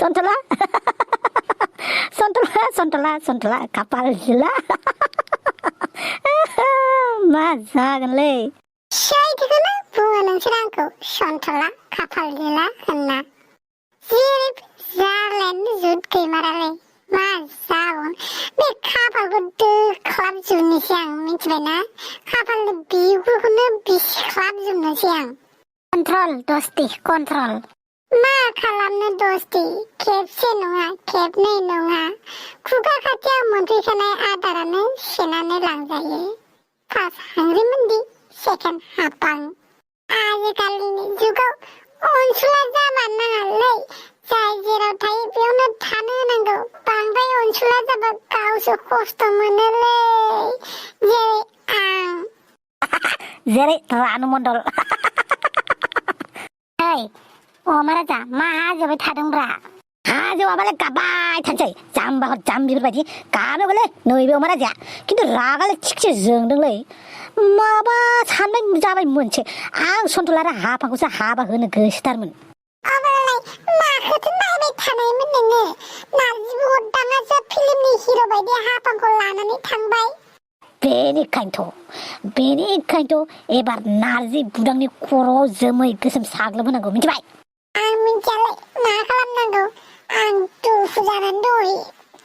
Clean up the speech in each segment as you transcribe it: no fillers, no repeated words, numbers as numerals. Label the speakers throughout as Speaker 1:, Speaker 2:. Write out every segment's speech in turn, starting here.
Speaker 1: सन्तला सन्तला सन्तला सन्तला खाफाल दिला मा जागोनलै
Speaker 2: सैथोखौनो बुङो नोंसोर आंखौ सन्तला खाफाल दिला होनना जेरैबो जारलायानो जुद गैमारालै मा जाबावनो बे खाफालखौ दोख्लाबजोबनोसै आं मिथिबायना खाफालनि बिगुरखौनो बिसिख्लाबजोबनोसै आं
Speaker 1: कन्ट्रल दस्ति कन्ट्रल
Speaker 2: मा खालामनो दस्ति खेबसे नङा खेबनै नङा खुगा खाथियाव मोनफैखानाय आदारानो सेनानै लांजायो फार्स्ट हांग्रिमोनदि सेकेन्ड हापां आजिखालिनि जुगाव अनसुला जाबा नाङालै जाय जेराव थायो बेयावनो थानो होनांगौ बांद्राय अनसुला जाबा गावसो खस्थ' मोनोलै जेरै आं
Speaker 1: जेरै रानु मण्डल ओइ अमा राजा मा हाजोबाय थादोंब्रा हाजोआबालाय गाबबाय थानोसै जाम्बा हर जाम्बिफोरबायदि गाबोबालाय नैबे अमा राजाया खिन्थु रागालाय थिगसे जोंदोंलै माबा सानबाय जाबाय मोनसे आं सन्तला आरो हाफांखौसो हाबा होनो गोसोथारमोन
Speaker 2: अब्लालाय माखौथो नायबाय थानायमोन नोङो नारजि अरदाङासो फिल्मनि हिर' बायदि हाफांखौ लानानै थांबाय
Speaker 1: बेनिखायनोथ' एबार नारजि बुदांनि खर'आव जोमै गोसोम साग्लोब होनांगौ मिथिबाय
Speaker 2: आं मिथियालाय मा खालामनांगौ आं दुखु जानानै दंहैयो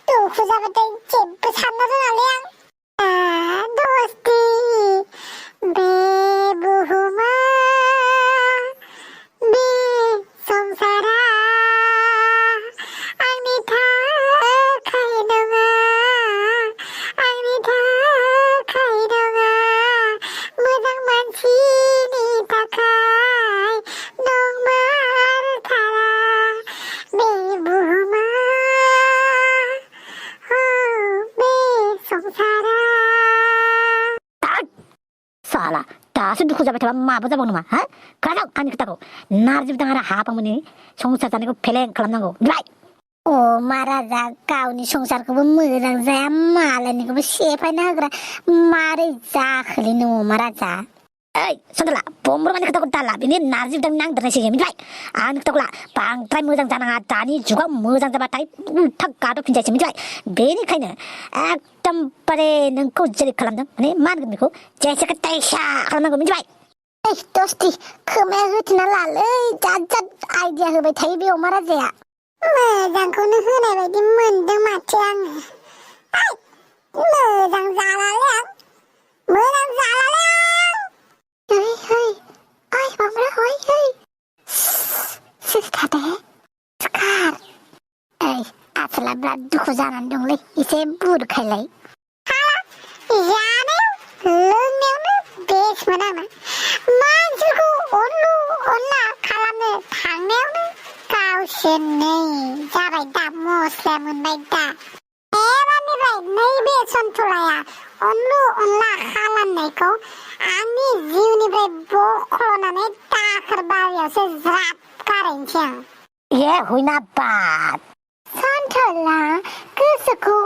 Speaker 2: दुखु जाबाथाय जेबो साननो रोङालै आं दस्ति बे बुहुमा बे संसारा आंनि थाखाय नङा आंनि थाखाय नङा मोजां मानसिनि थाखाय नंमारथारा बे बुहुमा बे संसारा
Speaker 1: साला दासो दुखु जाबाय थाबा माबा जाबाव नामा हा खोनादों आंनि खोथाखौ नारजि बुदां आरो हाफांमोननि संसार जानायखौ फेलें खालामनांगौ मिथिबाय अमा राजा गावनि संसारखौबो मोजां जाया मालायनिखौबो सेफायना होग्रा मारै जाखोलै नों अमा राजा ओइ सन्तला बम्बरमानि खोथाखौ दाला बेनि नारजि बुदां नांदेरनायसै मिथिबाय आंनि खोथाखौ ला बांद्राय मोजां जानाङा दानि जुगाव मोजां जाबाथाय उल्था गादबफिनजायसै मिथिबाय बेनिखायनो एकदमबारे नोंखौ जेरै खालामदों माने मा होनगोन बेखौ जेसेखा तैसा खालामनांगौ मिथिबाय दस्ति खोमाया होथेना लालै जाद जाद आइडिया होबाय थायो बे अमा राजाया
Speaker 2: मोजांखौनो होनाय बायदि मोनदों माथो आङो मोजां जालालै आं मोजां जालालै आं
Speaker 1: Hei, hei, ay, mamra, hei, hei. Sister, sekar. Hei, asal berat duku jalan dong le, ise burukailai.
Speaker 2: जानायाव लोंनायावनो बेस मोनामा मानसिखौ अनलु अनला खालामनो थांनायावनो गावसोरनै जाबाय दा मस्ला मोनबाय दा एबारनिफ्राय नैबे सन्तलाया अनलु अनला खालामनायखौ आंनि जिउनिफ्राय बख'नानै दाखोर बारियावसो ज्राब गारहैनोसै आं
Speaker 1: Ye, huina bat.
Speaker 2: सन्तला गोसोखौ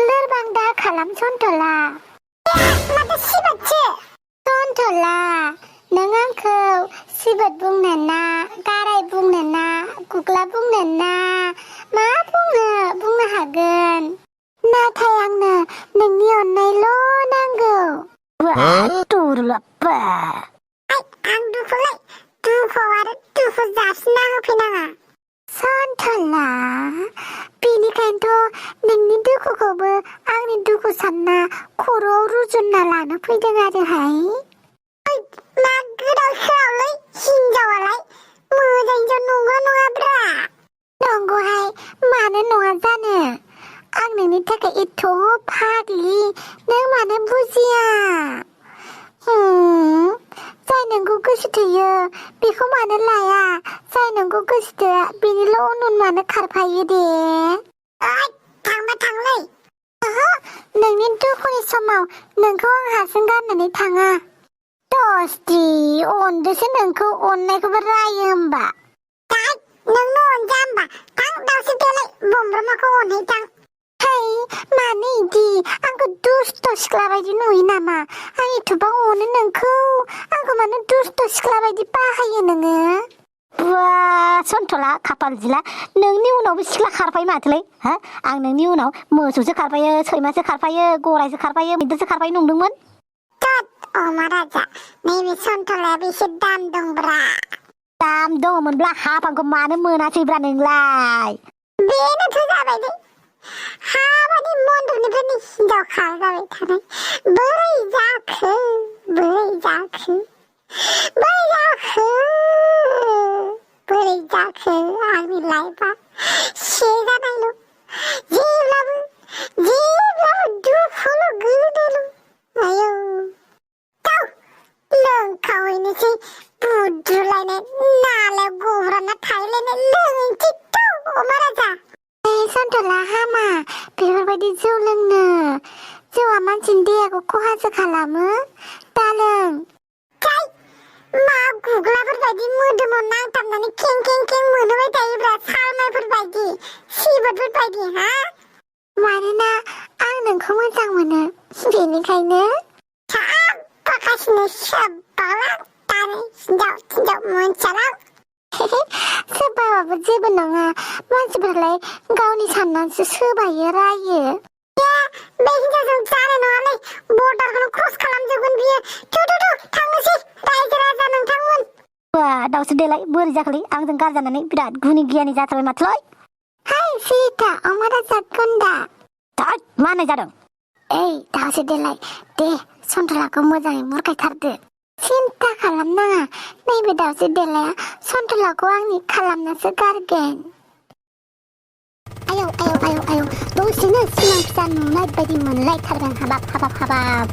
Speaker 2: लोरबां दा खालाम सन्तला माथो सिबोदसो सन्तला नों आंखौ सिबोद बुंनो ना गाराय बुंनो ना गुग्ला बुंनो ना मा बुंनो हागोन नाथाय आंनो नोंनि अननायल' नांगौ
Speaker 1: Turulapa.
Speaker 2: आं दुखुआव आरो दुखु जासिना होफैनाङा सन्तला बेनिखायनोथ' नोंनि दुखुखौबो आंनि दुखु सानना खर'आव रुजुनना लानो फैदों आरोहाय मा गोदाव सोरावलै हिनजावालाय मोजांजों नंगौ नङाब्रा नंगौहाय मानो नङा जानो आं नोंनि थाखाय एथ' फाग्लि नों मानो बुजिया जाय नोंखौ गोसो थोयो बेखौ मानो लाया जाय नोंखौ गोसो थोआ बेनिल' उन मानो खारफायो दे थांबा थांलै नोंनि दुखुनि समाव नोंखौ आं हारसिं गारनानै थाङा दस्ति अनदोसो नोंखौ अननायखौबो रायो होमबा नोंनो अनजा होमबा थां दावसो देलाय बम्ब्रमाखौ अनहैथां है मानो इदि आंखौ दुस्थ' सिख्ला बायदि नुयो नामा आं एथ'बां अनो नोंखौ आंखौ मानो दुस्ट' सिख्ला बायदि बाहायो नोङो
Speaker 1: बा सन्थला खाफाल जिला नोंनि उनावबो सिख्ला खारफायो माथोलै हा आं नोंनि उनाव मोसौसो खारफायो सैमासो खारफायो गरायसो खारफायो मैदेरसो खारफायो नंदोंमोन
Speaker 2: अमा राजा नैबे सन्थलायाबो एसे दाम दंब्रा
Speaker 1: दाम दङमोनब्ला हाफांखौ मानो मोनासैब्रा नोंलाय
Speaker 2: बेनोथ' जाबाय दे हाबानि मन्दिरनिफ्रायनो हिनजाव खारजाबाय थानाय बोरै जाखो बोरै जाखो बोरै जाखो बोरै जाखो आंनि लाइफआ से जानायल' जेब्लाबो दुखुल' गोदोल' आयौ दाउ लोंखावहैनोसै बुद्रुलायनाय नालायाव गब्राना थाहैलायनाय लोंनोसै दाउ अमा राजा सन्थला हामा बेफोरबायदि जौ लोंनो जौआ मानसिनि देहाखौ खहासो खालामो दालों मा गुग्लाफोरबायदि मोदोमाव नांथाबनानै खें खें खें मोनहोबाय थायोब्रा सालमायफोरबायदि सिबोदफोरबायदि हा मानोना आं नोंखौ मोजां मोनो बेनिखायनो साबबागासिनो सोब्बाला दानो हिनजाव मोनसालां सोबाबाबो जेबो नङा मानसिफोरालाय गावनि साननानैसो सोबायो रायो बे हिनजावजों जानाय नङालै बर्डारखौनो क्रस खालामजोबगोन बियो थु थांनोसै रायजो राजा नोंथांमोन
Speaker 1: बा दाउसो देलाय बोरै जाखोलै आंजों गारजानानै बिराद गुनि गियानि जाथारबाय माथोलाय
Speaker 2: हाय सीता अमा राजा गुन्दा
Speaker 1: थोद मा होननाय जादों
Speaker 2: ओइ दाउसो देलाय दे सन्थलाखौ मोजाङै बुरखायथारदो सिन्था खालामनाङा नैबे दाउसो देलाया सन्थलाखौ आंनि खालामनासो गारगोन आयौ दसेनो सिमां फिसा नुनाय बायदि मोनलायथारगोन हाबाब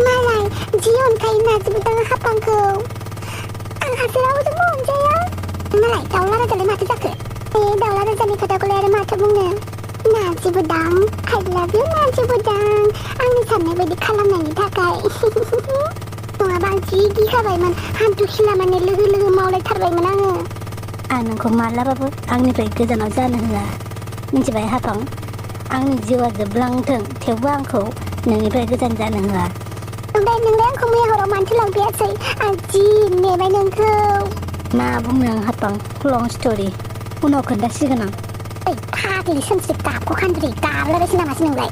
Speaker 2: मालाय जि अनखायो नाजिबोदां हाफांखौ आंहासो रावजोंबो अनजाया मालाय दाउला राजालाय माथो जाखो दाउला राजानि खोथाखौलाय आरो माथो बुंनो नाजिबोदां आइ लाभ इउ नाजिबोदां आंनि साननाय बायदि खालामनायनि थाखाय नङाबा आं जि गिखाबायमोन हान्थु खिला माने लोगो मावलायथारबायमोन आङो
Speaker 1: आं नोंखौ मालाबाबो आंनिफ्राय गोजानाव जानो होआ मिथिबाय हाफां आंनि जिउआ जोबलांथों थेवबो आंखौ नोंनिफ्राय गोजान जानो होआ
Speaker 2: नोंलाय आंखौ मैया हराव मानोथो लांफैयासै आं जि नेबाय नोंखौ
Speaker 1: मा बुंनो आं हाफां लं स्ट'रि उनाव खोन्थासिगोन आं
Speaker 2: ओइ फाग्लि सोमस्रि गाबखौ खानद्रि गाबलायबायसो नामासै नोंलाय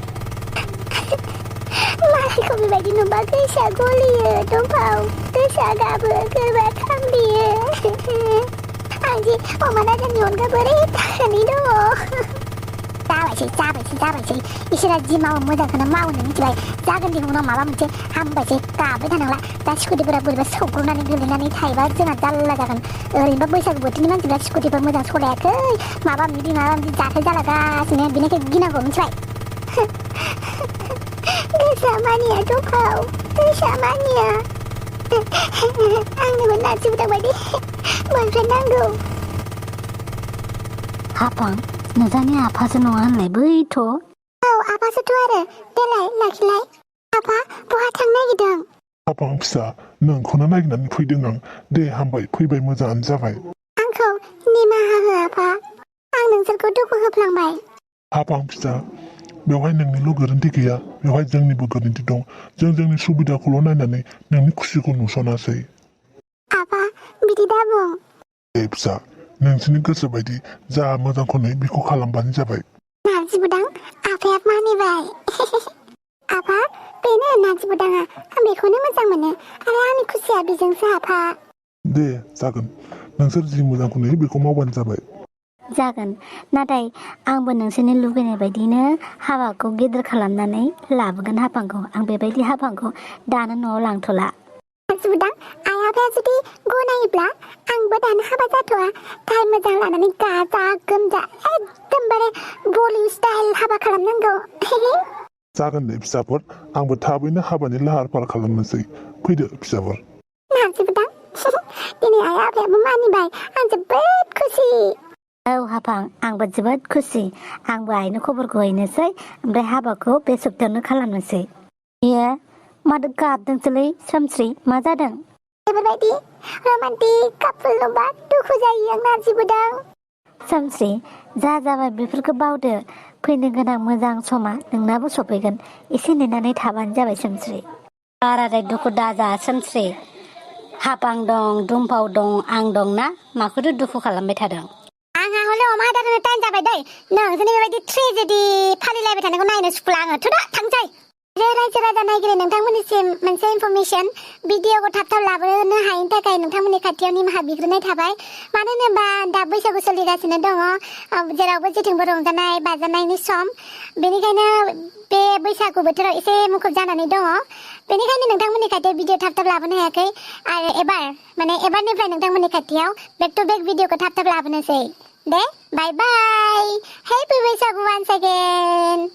Speaker 2: मालायखौ बेबायदि नुबा गोसोआ गलियो दंफाव गोसोआ गाबो गोरबा खामलियो आं जे अमा राजानि अनगा बोरै थांनानै दङ जाबायसै इसोरा जि मावो मोजांखौनो मावो नों मिथिबाय जागोन दे उनाव माबा मोनसे हामबायसै गाबबाय थानांला दा स्कुटिफोरा बोरैबा सौग्रुनानै गोलैनानै थायोबा जोंहा जाल्ला जागोन ओरैनोबा बैसागु बोथोरनि मानसिफ्रा स्कुटिफोर मोजां सलायाखै माबा माबि जाथाय जालागासिनो बेनिखायनो गिनांगौ मिथिबाय गोसोआ मानिया दंखाव गोसोआ मानिया आंनोबो नाजिबोदां बायदि बयफ्रेन्ड नांगौ
Speaker 1: हाफां नोंसानि आफासो नङा होनलाय बैथ'
Speaker 2: औ आफासोथ' आरो देलाय लाखिलाय आफा बहा थांनो नागिरदों
Speaker 3: हाफां फिसा नोंखौनो नागिरनानै फैदों आं दे हामबाय फैबाय मोजाङानो जाबाय
Speaker 2: आंखौ निमाहा हो आफा आं नोंसोरखौ दुखु होफ्लांबाय
Speaker 3: हाफां फिसा बेवहाय नोंनिल' गोरोन्थि गैया बेवहाय जोंनिबो गोरोन्थि दं जों जोंनि सुबिदाखौल' नायनानै नोंनि खुसिखौ नुसनासै
Speaker 2: आफा बिदि दा बुं
Speaker 3: दे फिसा नोंसोरनि गोसो बायदि जा मोजांखौ नुयो बेखौ खालामबानो जाबाय
Speaker 2: नाजिबोदां आफाया मानिबाय आफा बेनो नाजिबोदाङा आं बेखौनो मोजां मोनो आरो आंनि खुसिया बेजोंसो आफा
Speaker 3: दे जागोन नोंसोर जि मोजांखौ नुयो बेखौ मावबानो जाबाय
Speaker 1: जागोन नाथाय आंबो नोंसोरनि लुबैनाय बायदिनो हाबाखौ गेदेर खालामनानै लाबोगोन हाफांखौ आं बेबायदि हाबाखौ दानो न'आव लांथ'ला
Speaker 2: नाजिबोदां आइ आफाया जुदि गनायोब्ला आंबो दानो हाबा जाथ'आ टाइम मोजां लानानै गाजा गोमजा एकदमबारे बलिउड स्टाइल हाबा खालामनांगौ
Speaker 3: जागोन दे फिसाफोर आंबो थाबैनो हाबानि लाहार फाहार खालामनोसै फैदो फिसाफोर
Speaker 2: नाजिबोदां दिनै आइ आफायाबो मानिबाय आं जोबोद खुसि
Speaker 1: औ हाफां आंबो जोबोद खुसि आंबो आइनो खबरखौ हैनोसै ओमफ्राय हाबाखौ बे सप्तायावनो खालामनोसै माथो गाबदोंसोलै सोमस्रि मा जादों
Speaker 2: बेफोरबायदि रमान्टिक कापोल नुबा दुखु जायो आं नाजिबोदां
Speaker 1: सोमस्रि जा जाबाय बेफोरखौ बावदो फैनो गोनां मोजां समा नोंनाबो सफैगोन एसे नेनानै थाबानो जाबाय सोमस्रि बाराद्राय दुखु दाजा सोमस्रि हापां दं दुमफाव दं आं दं ना माखौथो दुखु खालामबाय थादों
Speaker 2: आंहा हले अमा आदारनो टाइम जाबाय दै नोंसोरनि बेबायदि ट्रेजेडि फालिलायबाय थानायखौ नायनो सुखुला आङो थुदा थांसै रायजो राजा नायगिरि नोंथांमोननिसिम मोनसे इनफरमेसन भिडिअखौ थाब थाब लाबोनो हायैनि थाखाय नोंथांमोननि खाथियाव निमाहा बिग्रोनाय थाबाय मानो होनोबा दा बैसागु सोलिगासिनो दङ जेरावबो जेथिंबो रंजानाय बाजानायनि सम बेनिखायनो बे बैसागु बोथोराव एसे मुखुब जानानै दङ बेनिखायनो नोंथांमोननि खाथियाव भिडिअ थाब थाब लाबोनो हायाखै आरो एबारनिफ्राय नोंथांमोननि खाथियाव बेक टु बेक भिडिअखौ थाब थाब लाबोनोसै दे बाय बाय हेपि बैसागु वान्स अगेन